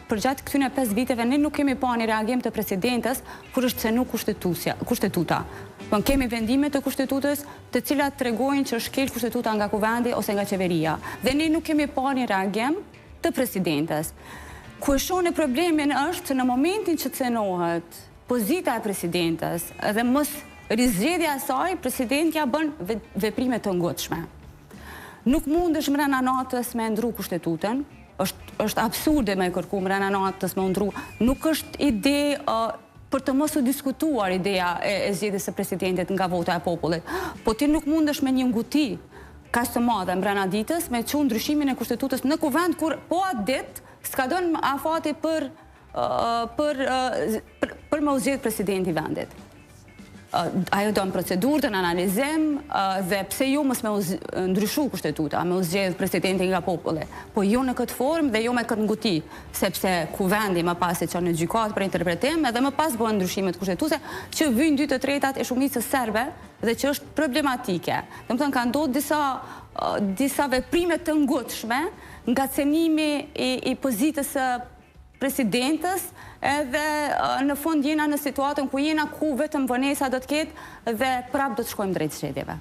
Përgjatë këtyne 5 viteve ne nuk kemi pa një reagim të presidentes kur është cenu kushtetuta. Po kemi vendime të kushtetutës të cilat tregojnë që është shkel kushtetuta nga kuvendi ose nga qeveria. Dhe ne nuk kemi pa një reagim të presidentes. Ku e shoh problemin është në momentin që cenohet pozita e presidentes dhe mos rizgjedhja e saj, presidentja bën veprime të ngutshme. Nuk mundesh mrena natës me ndru kushtetutën, është, është absurde me kërku mrena natës me ndru, nuk është ide uh, për të mos u diskutuar ideja e, e zgjedhjes së presidentit nga vota e popullit. Po ti nuk mundesh me një nguti kaq të madhe mbrenda ditës me çu ndryshimin e kushtetutës në kuvend kur po atë ditë skadon afati për për për, për me u zgjedh presidenti i vendit. Ajo don procedurë, don analizim dhe pse jo mos me u ndryshu kushtetuta, me u zgjedh presidenti nga populli. Po jo në këtë formë dhe jo me këtë nguti, sepse kuvendi më pas e çon në gjykatë për interpretim edhe më pas bëhen ndryshimet kushtetuese që vyjnë dy të tretat e shumicës serbe dhe që është problematike. Domethënë ka ndodhur disa disa veprime të ngutshme nga cenimi i, i pozitës së presidentës edhe në fund jena në situatën ku jena ku vetëm vonesa do të ketë dhe prap do të shkojmë drejt zgjedhjeve.